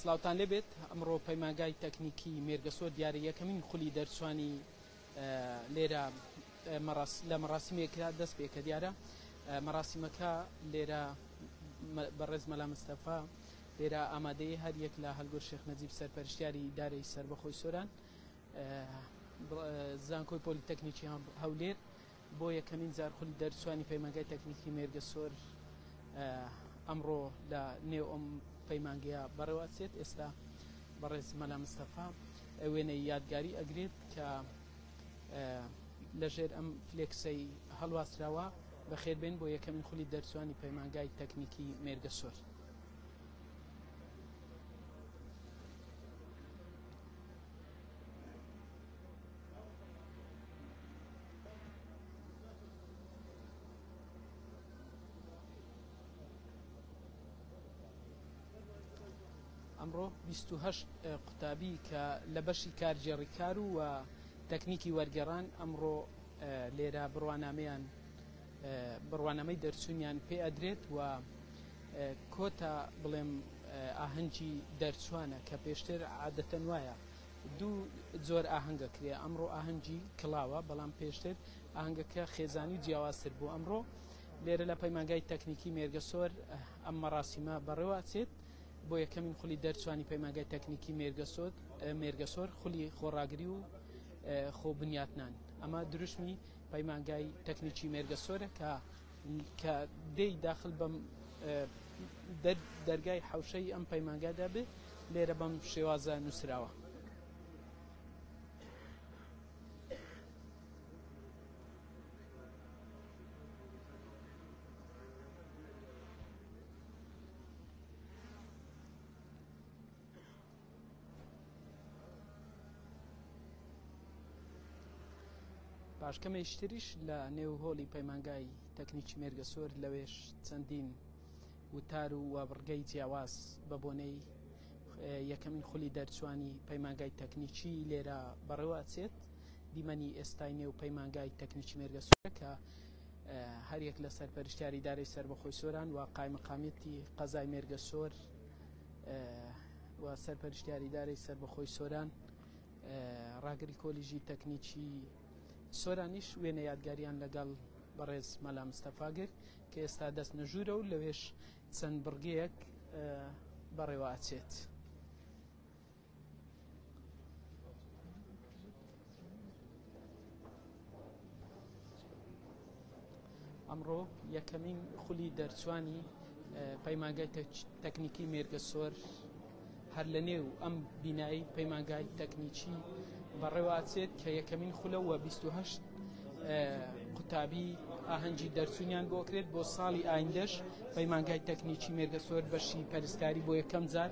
سڵاوتان لێبێت ئەمڕۆ پەیمانگای تەکنیکی مێرگەسۆر دیارە یەکەمین خولی دەرچوانی لێرە لە مەڕاسیمێکدا دەست پێکە دیارە مەراسیمەکە لێرە بەڕێز مەلا مستەفا لێرە ئامادەی هەر یەک لە هەلگۆر شێخ نەجیب سەرپەرشتیاری ئیدارەی سەربەخۆی سۆران زانکۆی پۆلیتەکنیکی هەولێر بۆ یەکەمین جار خولی دەرچوانی پەیمانگای تەکنیکی مێرگەسۆر ئەمڕۆ لە نێو ئەم پەیمانگەیە بەڕێوەچێت. ئێستا بەڕێز مەلا مستەفا وێنەی یادگاری ئەگرێت کە لەژێر ئەم فلێکسەی هەڵواسراوە بەخێربێن بۆ یەکەمین خولی دەرچوانی پەیمانگای تەکنیکی مێرگەسۆر. ئەمڕۆ 28 قوتابی کە لە بەشی کارگێڕی کار و تەکنیکی وەرگێڕان ئەمڕۆ لێرە بڕوانامەیان بڕوانامەی دەرچوونیان پێ ئەدرێت و کۆتا بڵێم ئاهەنگی دەرچوانە کە پێشتر عادەتەن وایە دوو جۆر ئاهەنگ ئەکرێ ئەمڕۆ ئاهەنگی کڵاوە بەڵام پێشتر ئاهەنگەکە خێزانی و جیاوازتر بوو ئەمڕۆ لێرە لە پەیمانگای تەکنیکی مێرگەسۆر ئەم مەراسیمە بەڕێوە ئەچێت بۆ یەکەمین خولی دەرچوانی پەیمانگای تەکنیکی مێرگەسۆر مێرگەسۆر خولی خۆڕاگری و خۆ بنیاتنان ئەمە دروشمی پەیمانگای تەکنیکی مێرگەسۆرە کە کە دێی داخل بەم دەرگای حەوشەی ئەم پەیمانگادا بێ لێرە بەم شێوازە نووسراوە. پاش کەمێکیتریش لە نێو هۆڵی پەیمانگای تەکنیکی مێرگەسۆر لەوێش چەندین وتار و وابڕگەی جیاواز بە بۆنەی یەکەمین خولی دەرچوانی پەیمانگای تەکنیکی لێرە بەڕێوە ئەچێت دیمەنی ئێستای نێو پەیمانگای تەکنیکی مێرگەسۆرە کە هەریەک لە سەرپەرشتیاری دارەی سەربەخۆی سۆران و قایمقامیەتی قەزای مێرگەسۆر و سەرپەرشتیاری دارەی سەربەخۆی سۆران ڕاگری کۆلیژی تەکنیکی سۆرانیش وێنە یادگاریان لەگەڵ بەڕێز مەلا مستەفا گرت کە ئێستا دەست نەژوورە و لەوێش چەند بڕگەیەک بەڕێوە ئەچێت. ئەمڕۆ یەکەمین خولی دەرچوانی پەیمانگای تەکنیکی مێرگەسۆر هەر لە نێو ئەم بینایی پەیمانگای تەکنیکی بەڕێوەئەچێت کە یەکەمین خولە و 28 قوتابی ئاهەنگی دەرچوونیان بۆ کرێت بۆ ساڵی ئایندەش پەیمانگای تەکنیکی مێرگەسۆر بەشی پەرستاری بۆ یەکەم جار.